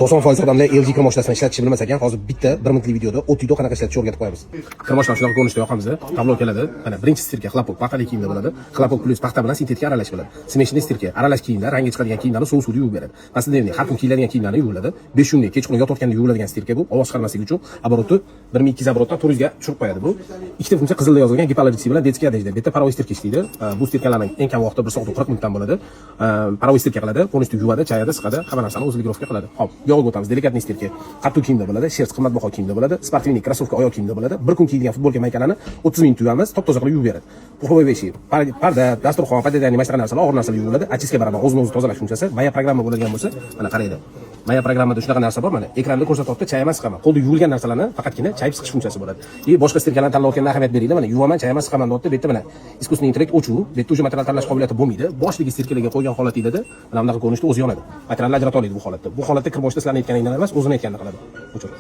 90% odamlar LG kir moshinasini ishlatishni bilmas ekan. Hozir bitta 1 minutlik videoda o'tiydi, qanaqa ishlatishni o'rgatib qo'yamiz. Kir mashinani shunaqa ko'rinishda yoqamiz. Tablo keladi. Mana birinchi стирка хлопок, paxtali kiyimda bo'ladi. Хлопок плюс paxta bilan sintetika aralash bo'ladi. Смешанный стирка, aralash kiyimlar, rangi chiqadigan kiyimlarni sovuq suvda yuvib beradi. Masalan, har kun kiyiladigan kiyimlarni yuviladi. 5 kunlik kechqurun yotayotganda yuviladigan стирка bu. Ovoz chiqarmasligi uchun оборот i 1200 оборот dan 400 ga tushirib qo'yadi bu. Ikkita funksiya qizilda yozilgan гипоаллергический bilan детский одежда. Bu yerda паровой стирка ishlaydi. Bu стирка larning eng kam vaqti 1 soat 40 minutdan bo'ladi. Паровой стирка qiladi, полностью yuvadi, chayadi, siqadi, hamma narsani o'zi регулировка qiladi. Xo'p, buyog'iga o'tamiz. Деликатный стирка. Qattiq kiyimda bo'ladi, шерсть qimmatbaho kiyimda bo'ladi, спортивный кроссовка oyoq kiyimda bo'ladi. Bir kun kiyilgan futbolka, maykalarni 30 minut yuvamiz, top toza qilib yuvib beradi. Пуховой вещи, parda, dasturxon, пододеяльник, mana shunaqa narsalar, og'ir narsalar yuviladi. Очистка барабан, o'zini o'zi tozalash funksiyasi. Моя программа bo'ladigan bo'lsa, mana qaranglar. Моя программа da shunaqa narsa bor, mana ekranda ko'rsatyapti, chayaman, siqaman. Qo'lda yuvilgan narsalarni faqatgina chayib siqish funksiyasi bo'ladi. И boshqa стирка larni tanlayotganda ahamiyat beringlar, mana yuvaman, chayaman, siqaman deyapti. Bu yerda mana искусственный интеллект o'chuv, bu yerda уже material tanlash qobiliyati bo'lmaydi. Boshidagi стирка larga qo'ygan holatingizda mana bunaqa ko'rinishda o'zi yonadi. Materialni ajrata oladi bu holatda. Bu holatda kir moshina sizlarni aytganingdan emas, o'zini aytganini qiladi. O'chir.